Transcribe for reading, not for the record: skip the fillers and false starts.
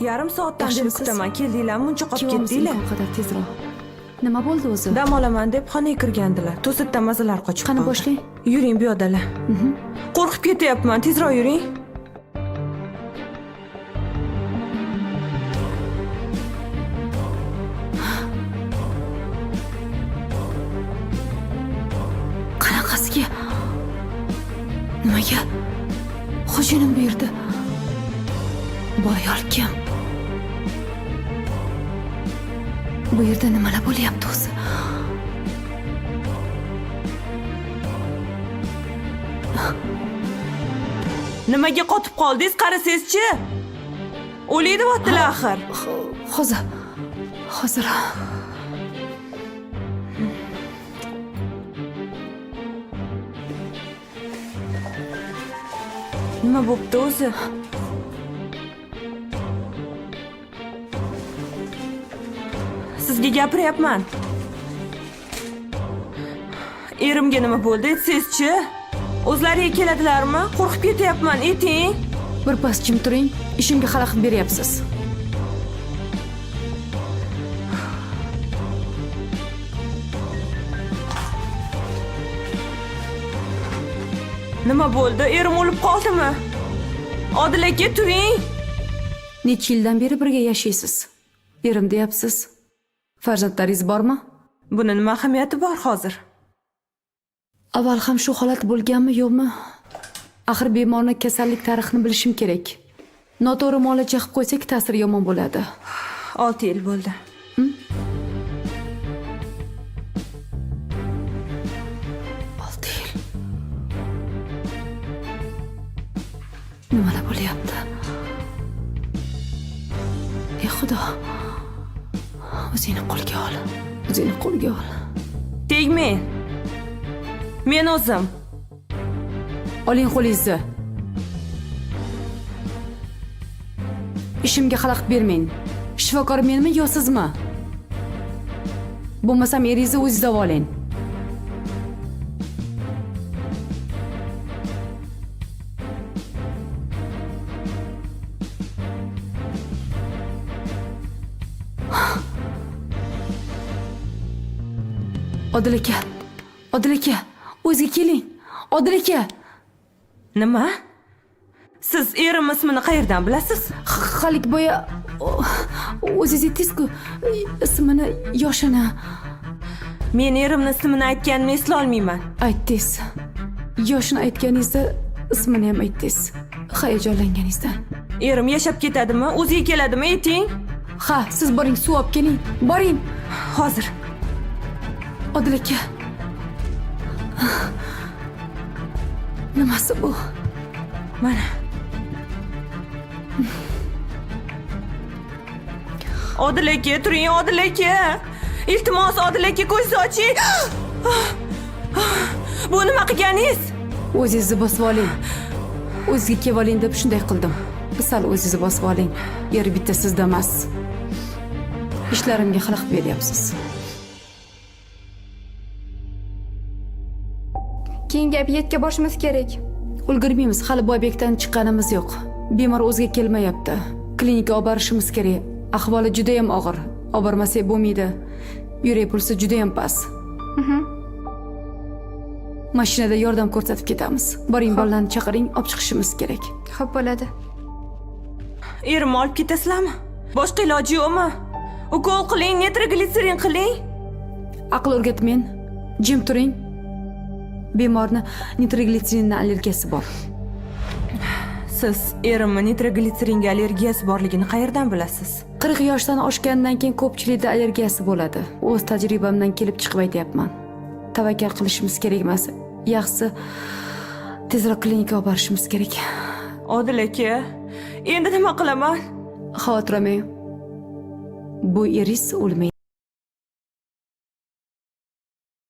Yarim soatdan beri Yaxshimisiz? kutaman. Keldinglarmi? Muncha qolib Kelyapmiz ketdinglar. imkon qadar tezroq. Nima bo'ldi o'zi? Dam olaman deb xonaga kirgandilar. To'satdan mazalar qochib Qani qoldi. boshlang. Yuring bu yoqdalar. Qo'rqib ketyapman. Tezroq yuring. Qanaqasiga? Nimaga? Xo'jayinim bu yerda. Bu ayol kim? Bu yerda nimalar bo'lyapti o'zi? Nimaga qotib qoldingiz? Qarasangizchi. O'lay deyaptilar axir. Hozir. Hozir. Nima bo'pti o'zi? Sizga gapiryapman. Erimga nima bo'ldi aytsangizchi? O'zlariga keladilarmi? Qo'rqib ketyapman, ayting. Bir pas jim turing. Ishimga xalaqit beryapsiz. Nima bo'ldi? Erim o'lib qoldimi? Odil aka, turing. Necha yildan beri birga yashaysiz? Erim deyapsiz. Farzandlaringiz bormi? Buni nima ahamiyati bor hozir? Avval ham shu holat bo'lganmi, yo'qmi? Axir bemorni kasallik tarixini bilishim kerak. Noto'g'ri muolaja qilib qo'ysak ta'siri yomon bo'ladi. 6 yil bo'ldi. 6 yil. Nimalar bo'lyapti? Ey Xudo. O'zingni qo'lga ol. O'zingni qo'lga ol. Tegmang. Men o'zim. Oling qo'lingizni. Ishimga xalaqit bermang. Shifokor menmi yo sizmi? Bo'lmasam eringizni o'zingiz davolang. Odil aka, Odil aka, o'ziga keling. Odil aka. Nima? Siz erim ismini qayerdan bilasiz? Halik boya o'zingiz aytdingiz-ku, ismini, yoshini Men erimni ismini aytganimni eslolmayman. aytdingiz. Yoshini aytganingizda ismini ham aytdingiz. Hayajonlanganingizdan. Erim yashab ketadimi? O'ziga keladimi? Ayting. Ha, siz boring, suv olib keling. Boring. Hozir. Odil aka. Nimasi bu? Mana. Odil aka, turing, Odil aka. Iltimos, Odil aka, ko'zingizni oching. Bu nima qilganingiz? O'zingizni bosib oling. O'zizga kelib oling deb shunday qildim. Sal o'zingizni bosib oling. Yer bitta sizda emas. Ishlarimga xalaqit beryapsiz. Keyingi obyektga borishimiz kerak. Ulgurmaymiz, hali bu obyektdan chiqqanimiz yo'q. Bemor o'ziga kelmayapti. Klinikaga olib borishimiz kerak. Ahvoli juda ham og'ir. Olib bormasak bo'lmaydi. Yurak pulsi juda ham past. Mashinada yordam ko'rsatib ketamiz. Boring, bolalarni chaqiring, olib chiqishimiz kerak. Xo'p bo'ladi. Erimni olib ketasizlarmi? Boshqa iloji yo'qmi? Ukol qiling, nitroglitserin qiling. Aql o'rgatmang. Jim turing. Bemorni nitroglitserindan allergiyasi bor. Siz erimni nitroglitseringa allergiyasi borligini qayerdan bilasiz? 40 yoshdan oshgandan keyin ko'pchilikda allergiyasi bo'ladi. O'z tajribamdan kelib chiqib aytyapman. Tavakkal qilishimiz kerak emas. Yaxshisi tezroq klinikaga olib borishimiz kerak. Odil aka, endi nima qilaman? Xavotir olmang. Bu eris o'lmaydi.